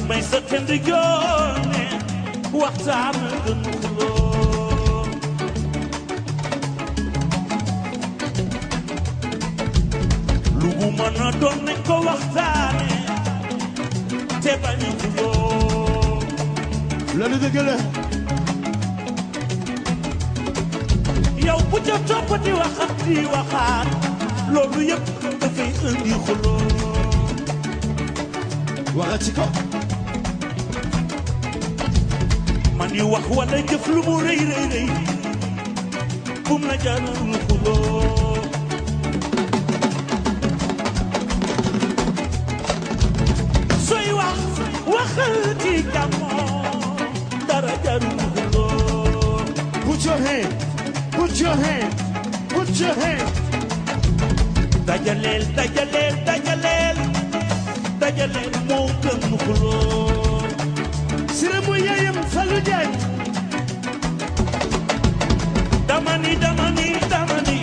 may sa tend joone waxtaan gën xuloo lu mu mën a doon nañ ko waxtaane te bañ a xuloo loolu dëgg la yow bu ca topp di waxat di waxaat loolu yëpp dafay indi xuloo waxat ci ko man yi wax wala jëf lu mu rëy rëy rëy bum la jaral lu xuloo sooy wax waxal ci jàmmoo dara jarul xuloo put your hand put your hand put your hand dajaleel dajaleel dajaleel dajaleel moo gën xuloo sire mu yeyam Fallou Diagne damani damani damani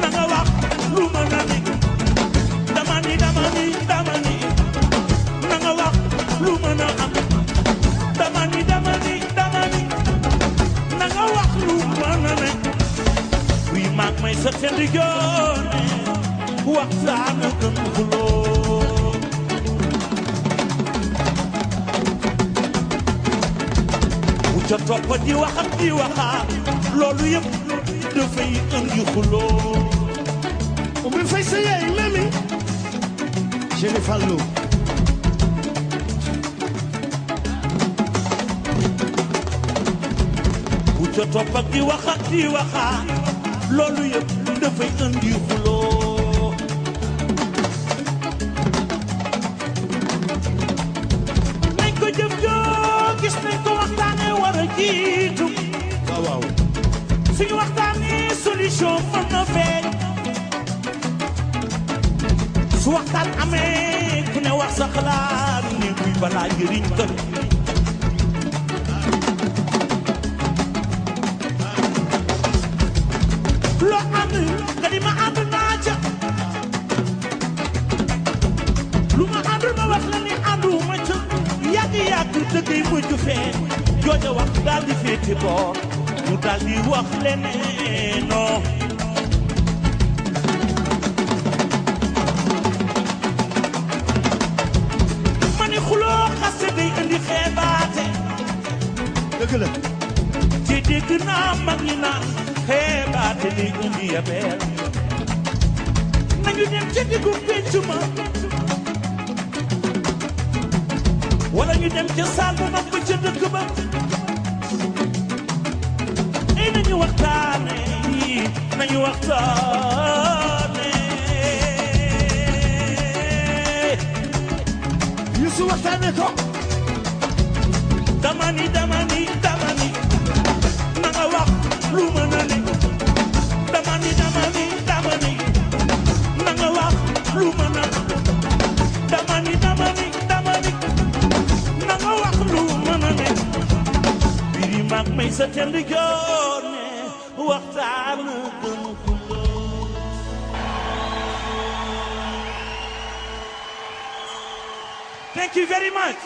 na nga wax lu mën a ne damani damani damani na nga wax lu mën a am damani damani damani na nga wax lu mën a ne buy maag may sa tend joone waxtaan a gën xuloo bu ca topp di waxat di waxaat loolu yëpp dafay indi xuloo Oumy Faye sa yaay mami Chéri Fallou bu ca topp di waxat di waxaat loolu yëpp dafay indi xuloo nañ ko jëf joo gis nañ ko waxtaane war a jiitu waaw waaw suñu waxtaane solution mën na feeñ su waxtaan amee ku ne wax sa xalaat ni muy balaa jëriñ kër loo ànd nga di ma ànd naa ca lu ma àndul ma wax la ni àndu ma ca yàgg-yàgg dëggay mujj fee jooja wax daal di féete boor ñu daal di wax leneen non ma ni xuloo xaste day indi xeebaate dëgg la te dégg naa mag ñi naan xeebaate day indi yabeel nañu dem ca diggu pénc ma wala ñu dem ca saal bu mag ba ca dëkk ba ay nañu waxtaane nañu waxtaane Youssou waxtaane ko damani damani damani na nga wax lu mën a ne damani damani damani na nga wax lu mën a damani damani damani na nga wax lu mën a ne biri mag may sa tend joone waxtaan gën xuloo Thank you very much.